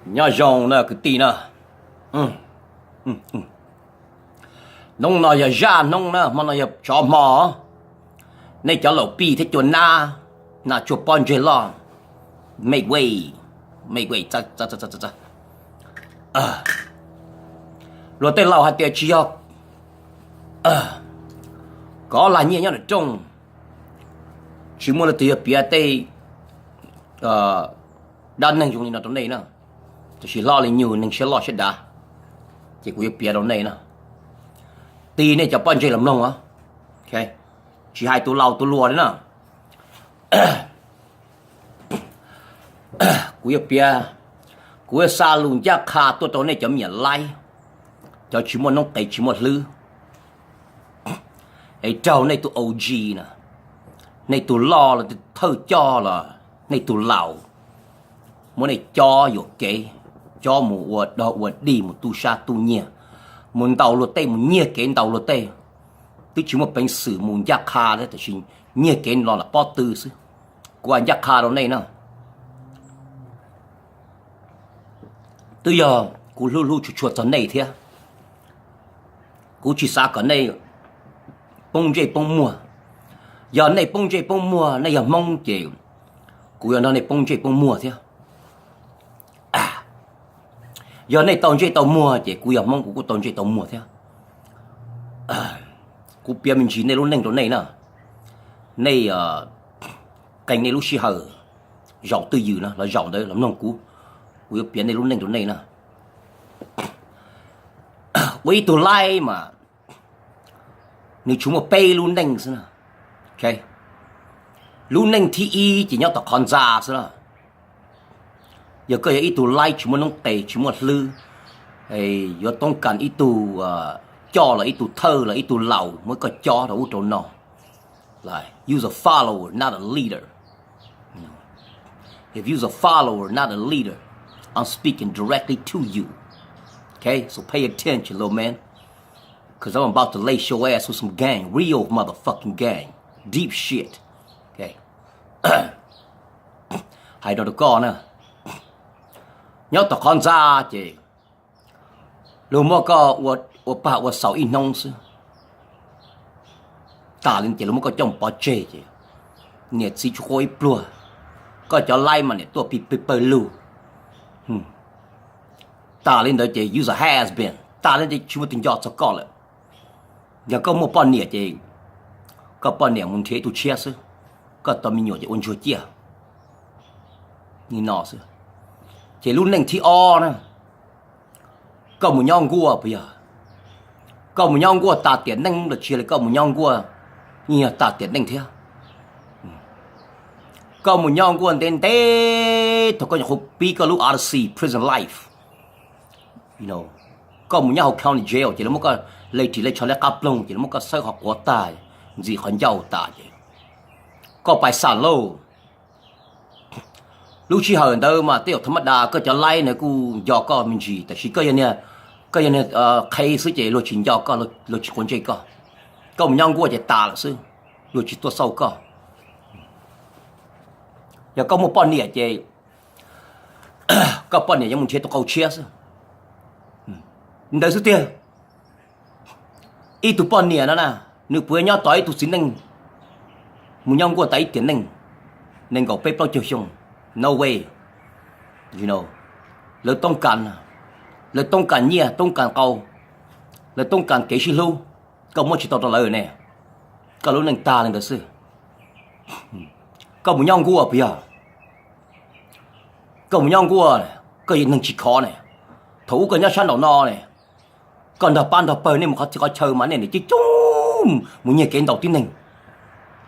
Nyob zoo na kwv tij na. Hnub no yog zaj hnub na, hmo no yog tsov hmo. Nej cov laus pij thiab cua nab, nas tsuag pob ntseg loj, mej wej, mej wej, luag tej laus hais tias tsis yog kov lag nyiaj nyob nram rooj, tsis muaj leej twg yuav piav tej dab neeg zoo li no rau nej na. Tab sis hlo li nyuag neeg siab loj siab dav, ces kuv yuav piav rau nej na. Tig nej cov pob ntseg los mloog os. Tsis hais tus laus tus hluas li na. Kuv yuav piav, kuv yuav xa lus ncaj qha tuaj rau nej cov me nyuam laib, cov tsis muaj noob qes tsis muaj hlwb, es raug nej tus O G na, nej tus loj los thawj coj los nej tus laus, muab nej cob yuam kev, cob mus ua dog ua dig, mus tu sab tu nyiag, mus ntaus luag tej, mus nyiag kev ntaus luag tej. Twb tsis muaj peev xwm mus ncaj qha thiab, tab sis nyiag kev los lam pob tw xwb. Kuv hais ncaj qha rau nej na, twb yog kuv hlub hlub tshua tshua txog nej thiab. Kuv tsis xav kom nej poob ntsej poob muag. Yog nej poob ntsej poob muag, nej yog Hmoob ces kuv yuav nrog nej poob ntsej poob muag thiab. Yog nej tau ntsej tau muag ces kuv yog Hmoob kuv kuj tau ntsej tau muag thiab. Kuv piav me ntsis nej lub neej rau nej na. Nej qee nej lub sij hawm zaum twj ywm na, los zaum ntawd los mloog kuv, kuv yuav piav nej lub neej rau nej na. Ua ib tug laib mas nws tsuas muaj peb lub neej xwb na. Lub neej thib ib ces nyob tom qhov ntxa xwb na. Yog koj yog ib tug laib tsis muaj noob qes tsis muaj hlwb, yuav toob kas ib tug coj los ib tug thawj los ib tug laus muab koj cob rau ub rau no. Like, you're a follower, not a leader. If you're a follower, not a leader, I'm speaking directly to you. Okay, so pay attention, little man, because I'm about to lace your ass with some game, real motherfucking game, deep shit. Okay. Hais rau rau koj na, nyob tom qhov ntxa ces luag muab koj ua pag ua xaus ib hnub xwb, tas li ces luag muab koj coj mus pov tseg ces niam txiv tsis quaj ib pluag, koj cov laib mas niam tuaj pig pawg lug. Tas li ntawd ces you're a has been, tas li ces tsis muaj tus nco txog koj lawm. Yog koj muaj poj niam ces koj poj niam mus nrhiav ib tug tshiab xwb, koj tau me nyuam ces ua ntsuag ciaj. Nim no xwb. Ces lub neej thib ob na, koj mus nyob nkuaj puas yog? Koj mus nyob nkuaj tas tiam neej los tsis yog li, koj mus nyob nkuaj yeej yog tas tiam neej thiab. Koj mus nyob nkuaj ntev ntev thaum koj nyuam qhuav pib koj lub odyssey prison life. Koj mus nyob hauv county jail ces lawv muab koj le ris le tsho le qab ploog ces lawv muab koj xawb qhov quav tag, ntxim qhov ncauj tas ces koj pais xa lauj. Lub sij hawm ntawd mas tej zaum tha mab das koj cov laib na kuj nco koj me ntsis, tab sis koj yog niag, koj yog niag qhev xwb ces luag tsis nco koj, luag tsis quav ntsej koj. Koj mus nyob nkuaj ces tas lawm xwb, luag tsis tuaj xauj koj. Yog koj muaj poj niam ces koj poj niam yuav mus nrhiav tus qau tshiab xwb. Ntawd xwb tiag. Ib tug poj niam no na, nws puas yuav nyob tos ib tug txiv neej mus nyob nkuaj tas ib tiam neej, nees nkaum peb plaub caug xyoo? No way. Lawv toob kas, lawv toob kas nyiaj toob kas qau, lawv toob kas kev sib hlub, koj muab tsis tau rau lawv ne, koj lub neej tag li ntawd xwb. Koj mus nyob nkuaj puas yog? Koj mus nyob nkuaj, koj yog neeg tsis khov ne. Thaum ub koj nyob sab nraum no ne, koj nrog pab nrog pawg nej mus qhov txhia qhov chaw mas nej niam coob coob mus nyiag kev ntaus tib neeg.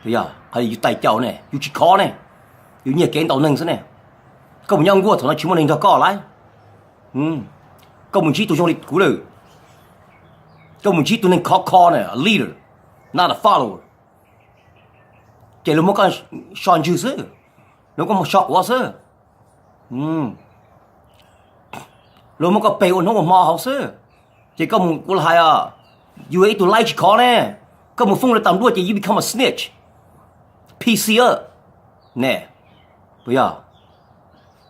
Yog qhov yus tais caus ne, yus tsis khov ne, yus nyiag kev ntaus neeg xwb ne. Koj mus nyob nkuaj thaum no tsis muaj neeg nrog koj lawm. Koj mus ntsib tus zoo li kuv lawm. Koj mus ntsib tus neeg khov kho ne, a leader, not a follower. Ces luag muab koj so ntswg xwb, luag muab koj so quav xwb, luag muab koj peg ua hnub ua hmo hauv xwb. Ces koj mus, kuv los hais, yus ib tug laib tsis khov ne, koj mus foob rau tas npluaj ces you become a snitch, P C up ne, puas yog?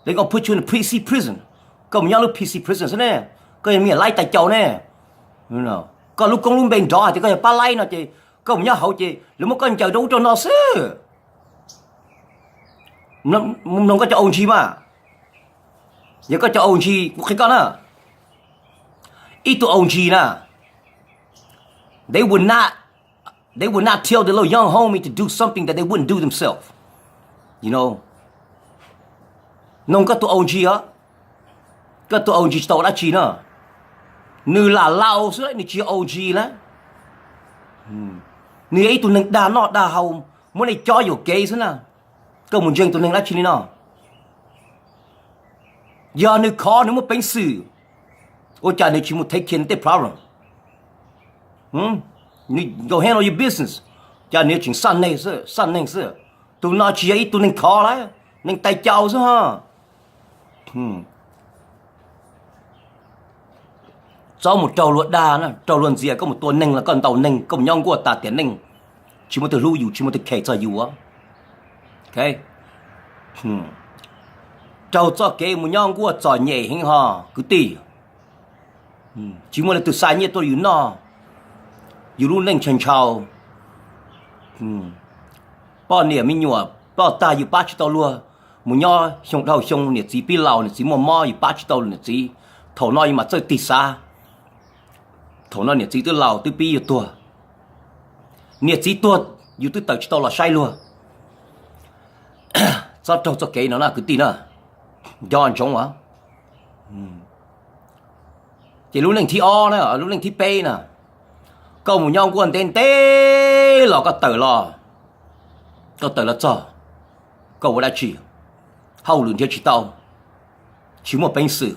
They gonna put you in a P C prison. Koj mus nyob lub P C prison xwb ne, koj yog me nyuam laib tais caus ne. Koj lub koob lub npe nrov hais tias koj yog pab laib no ces koj mus nyob hauv ces lawv muab koj ncaws rau ub rau no xwb. Mloog koj cov O G mas. Yog koj cov O G, kuv qhia koj na, ib tug O G na, they would not, they would not tell the little young homie to do something that they wouldn't do themselves. You know, mloog koj tus O G os, koj tus O G tsis tau ua dab tsi na, nws lam laus xwb, nws tsis yog O G na, nws yog ib tug neeg dag noj dag haus, muab nej cob yuam kev xwb na. Koj mus ntseeg tus neeg dab tsi li no? Yog nws khov, nws muaj peev xwm, ua cas nws tsis mus take care nws tej problem? Nws go handle your business, cas nws yuav tseem xaj neeg xwb, xaj neeg xwb. Tus no tsis yog ib tug neeg khov lawm, neeg tais caus xwb ho. Txhob mus raug luag dag na, raug luag ntxias, koj mus tua neeg los koj ntaus neeg, koj mus nyob nkuaj tas tiam neej, tsis muaj twg hlub yus, tsis muaj twg care txog yus. Raug txoj kev mus nyob nkuaj txom nyem heev ho kwv tij. Tsis muaj leej twg xa nyiaj tuaj yus noj, yus lub neej ntshaw ntshaus. Poj niam me nyuam ploj tag yus pab tsis tau luag, mus nyob xyoo dhau xyoo niam txiv pib laus, niam txiv muaj mob yus pab tsis tau niam txiv. Thaum no yus mam txawj tig xav, thaum no niam txiv twb laus twb pib yuav tuag, niam txiv tuag yus twb tawm tsis tau los saib luag. Txhob raug txoj kev no na kwv tij na, nco ntsoov os. Ces lub neej thib ob na, lub neej thib peb na, koj mus nyob nkuaj ntev ntev los koj tawm los, koj tawm los txog, koj ua dab tsi? Hauj lwm nrhiav tsis tau, tsis muaj peev xwm.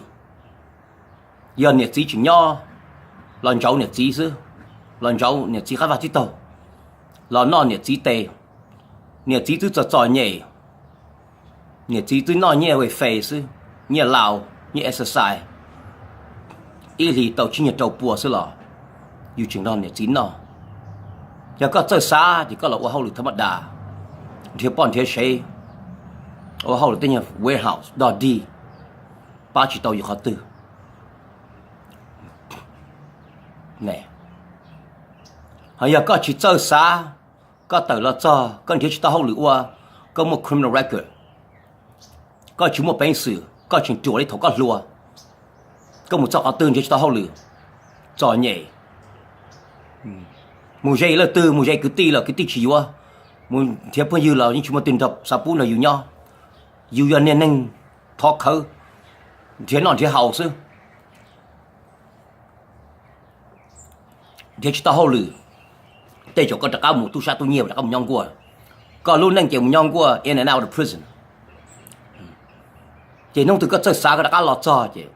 Yog niam txiv tseem nyob, los ntsauv niam txiv xwb, los ntsauv niam txiv qab vaj tib taug, los noj niam txiv tes. Niam txiv twb txom txom nyem, niam txiv twb noj nyiaj welfare xwb, nyiaj laus, nyiaj exercise, ib hlis tau tsib nyuag rau pua xwb los yus tseem nrog niam txiv noj. Yog koj txawj xav ces koj los ua hauj lwm tha maj das, nrhiav poj nrhiav sev, ua hauj lwm tej nyuag warehouse dog dig, pab tsis tau yus qhov twg. Ho yog koj tsis txawj xav, koj tawm los txog koj nrhiav tsis tau hauj lwm ua, koj muaj criminal record, koj tsis muaj peev xwm, koj tseem ruam li thaum koj hluas, koj mus txog qhov twg nrhiav tsis tau hauj lwm, txom nyem. Mus ze leej twg, mus ze kwv tij los kwv tij tsis yuav, mus nrhiav phooj ywg los yeej tsis muaj twg nrog xav pub nrog yus nyob. Yus yog niag neeg thov khawv, nrhiav noj nrhiav haus xwb, nrhiav tsis tau hauj lwm, tej zaum koj rov qab mus tub sab tub nyiag rov qab mus nyob nkuaj. Koj lub neej ces mus nyob nkuaj, in and out of prison. Ces hnub twg koj txawj xav koj rov qab los txog ces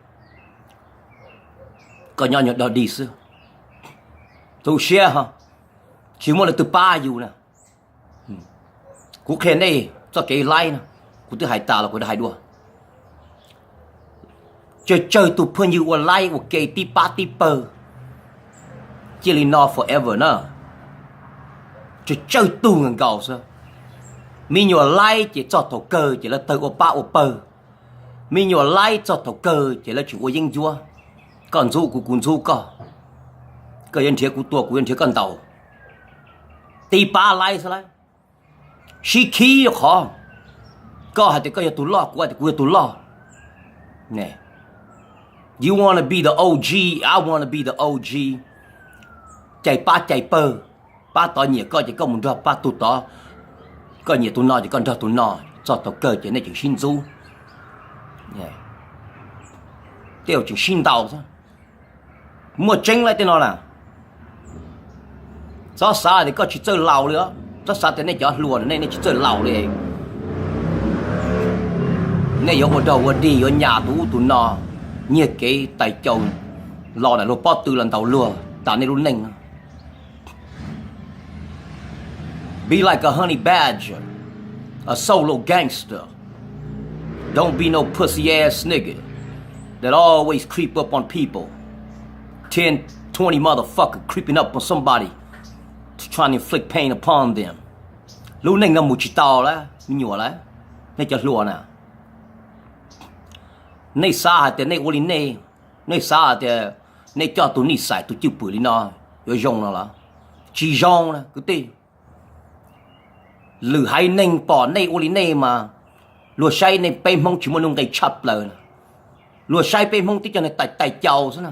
koj nyob nyuag dog dig xwb. Tu siab ho, tsis muaj leej twg pab yus na. Kuv qhia nej txoj kev laib no, kuv twb hais tas los kuv hais dua. Tsawg tsawg tus phooj ywg ua laib ua ke tib pab tib pawg, cia li no forever na. Tsawg tsawg tug nkaus xwb. Me nyuam laib ces txog thaum kawg ces lawv tawg ua pab ua pawg. Me nyuam laib txog thaum kawg ces lawv tseem ua yeeb ncuab, koj ntxub kuv, kuv ntxub koj, koj yuav nrhiav kuv tua, kuv yuav nrhiav koj ntaus. Tib pab laib xwb lauj. Sib khib rau qhov koj hais tias koj yog tus loj, kuv hais tias kuv yog tus loj. You wanna be the O G, I wanna be the O G. Cais pab cais pawg, pab tod nyiam koj ces koj mus nrog pab tus tod, koj nyiam tus no ces koj nrog tus no, txog thaum kawg ces nej tseem sib ntxub, tej zaum tseem sib ntaus xwb. Muaj tseeb lauj tej no na. Txhob xav tias koj tsis txawj laus li os, txhob xav tias nej cov hluas nej, nej tsis txawj laus li. Nej yuav ua dog ua dig, yuav nyas tus ub tus no, nyiag kev tais caus, los ntawm luag pob tw los ntaus luag tas nej lub neej. Be like a honey badger, a solo gangster. Don't be no pussy ass nigga that always creep up on people. Ten, twenty motherfucker creeping up on somebody to try and inflict pain upon them. Lub neej no mus tsis tau lawm me nyuam lawm, nej cov hluas na. Nej xav hais tias nej ua li nej, nej xav hais tias nej coj tus nij xais tus cwj pwm li no yuav zoo no los? Tsis zoo na kwv tij. Lwm haiv neeg pom nej ua li nej mas luag saib nej peb Hmoob tsis muaj nuj nqis tshaj plaws na. Luag saib peb Hmoob tib co neeg tais tais caus xwb na.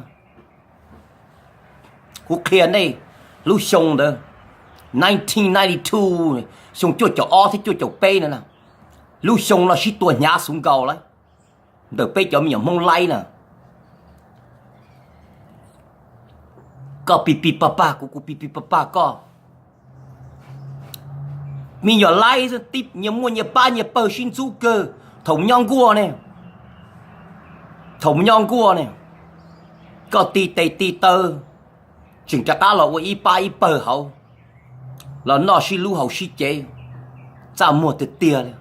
Kuv qhia nej, lub xyoo ntawd, nineteen ninety-two, xyoo cuaj caum ob thiab cuaj caum peb na, lub xyoo no sib tua hnyav xuv nkaus lawm ntawm peb cov me nyuam Hmoob Laib na. Koj pi pi pag pag kuv, kuv pi pi pag pag koj. Me nyuam Laib nyias muaj nyias pab nyias pawg sib ntxub kawg thaum nyob nkuaj ne. Thaum nyob nkuaj ne, koj ti tes ti taw, tseem rov qab los ua ib pab ib pawg hauv, los noj sib hlub haus sib cev, txaj muag tiag tiag li.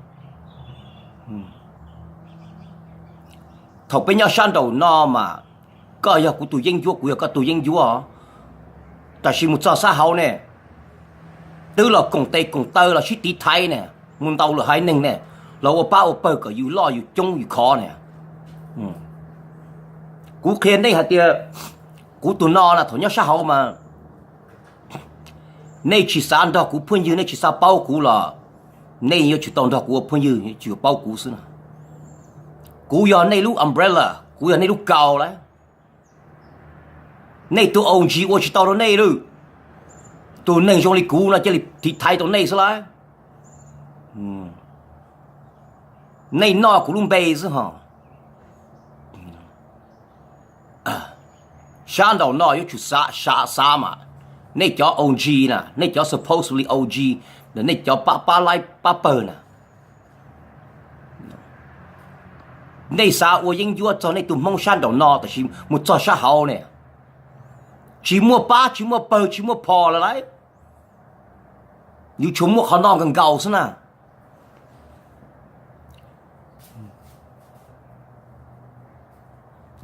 Thaum peb nyob sab nraum no mas koj yog kuv tus yeeb ncuab, kuv yog koj tus yeeb ncuab, tab sis mus txog sab hauv ne, twb los koom tes koom taw los sib tiv thaiv ne, mus ntaus lwm haiv neeg ne, los ua pab ua pawg kom yus loj yus coob yus khov ne. Kuv qhia nej hais tias kuv tus no na thaum nyob sab hauv mas nej tsis xav nrog kuv phooj ywg, nej tsis xav paub kuv los nej yuav tsum tau nrog kuv ua phooj ywg, yuav tsum paub kuv xwb na. Kuv yog nej lub umbrella, kuv yog nej lub kaus lawm. Nej tus O G ua tsis tau rau nej lawm. Tus neeg zoo li kuv no cia li tiv thaiv tau nej xwb lawm. Nej noj kuv lub npe xwb ho. Sab nraum no yuav tsum xav mas, nej cov O G na, nej cov supposedly O G, nej cov pab pab laib pab pawg na, nej xav ua yeeb ncuab txog nej tus Hmoob sab nraum no tab sis mus txog sab hauv ne, tsis muaj pab tsis muaj pawg tsis muaj phom lawm lauj. Yus tsuas muaj qhov no nkaus nkaus xwb na.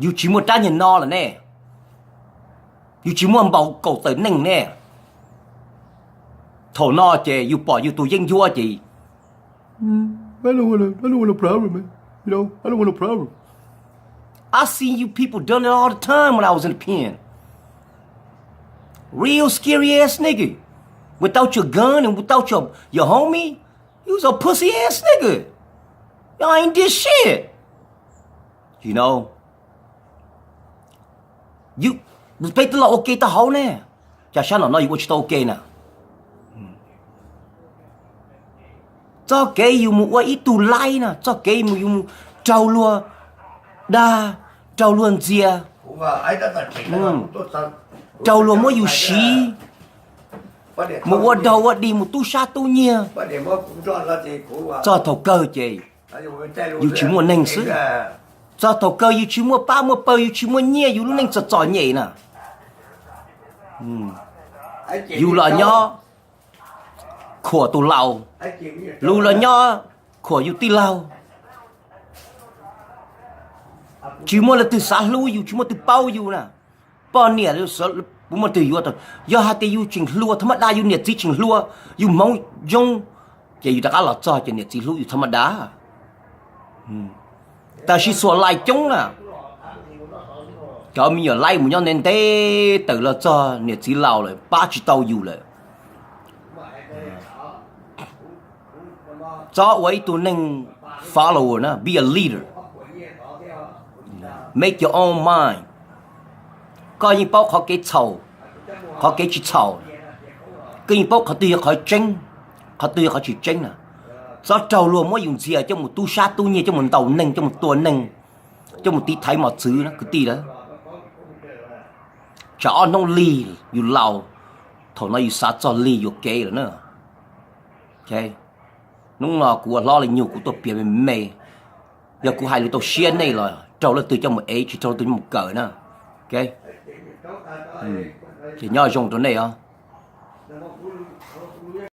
Yus tsis muaj rab niag no lawm ne, yus tsis muaj npaum kaum tawm neeg ne. Thaum no ces yus pom yus tus yeeb ncuab ces I seen you people done it all the time when I was in the pen. Real scary ass nigga. Without your gun and without your, your homie, you was a pussy ass nigga. Y'all ain't did shit. You know? Peb twb los ua ke tau hauv ne, cas sab nraum no yus ua tsis tau ua ke na? Txoj kev yus mus ua ib tug laib na, txoj kev mus yus mus raug luag dag, raug luag ntxias, raug luag muab yus siv, mus ua daug ua dig mus tub sab tub nyiag txog thaum kawg ces yus tsis muaj neeg xwb. Txog thaum kawg yus tsis muaj pab muaj pawg, yus tsis muaj nyiaj, yus lub neej txom txom nyem na. Yus los nyob khuam tus laus, yus los nyob khuam yus tij laug. Tsis muaj leej twg xav hlub yus, tsis muaj twg paub yus na. Poj niam, muaj twg yuav tau? Yog hais tias yus tseem hluas tha mab da, yus niam txiv tseem hluas, yus hmoov zoo, ces yus rov qab los txog ces niam txiv hlub yus tha mab da. Tab sis xuas lais coob na, cov me nyuam laib mus nyob ntev ntev tawm los txog niam txiv laus lawm pab tsis tau yus lawm. Txhob ua ib tug neeg follower na, be a leader. Make your own mind. Koj yeej paub qhov kev txhaum, qhov kev tsis txhaum. Koj yeej paub qhov twg yog qhov tseeb, qhov twg yog qhov tsis tseeb na. Txhob raug luag muab yus ntxias coj mus tub sab tub nyiag, coj mus ntaus neeg, coj mus tua neeg, coj mus tiv thaiv mos txwv na kwv tij lawm. Tsam ob hnub lig yus laus, thaum no yus xav txog lig yuam kev lawm na. Hnub no kuv ua hlob li nyuag kuv tuaj piav me me, yog kuv hais lus tau siab nej los raug leej twg coj mus ev, tsis raug leej twg coj mus kawm na. Ces nyob zoo rau nej os.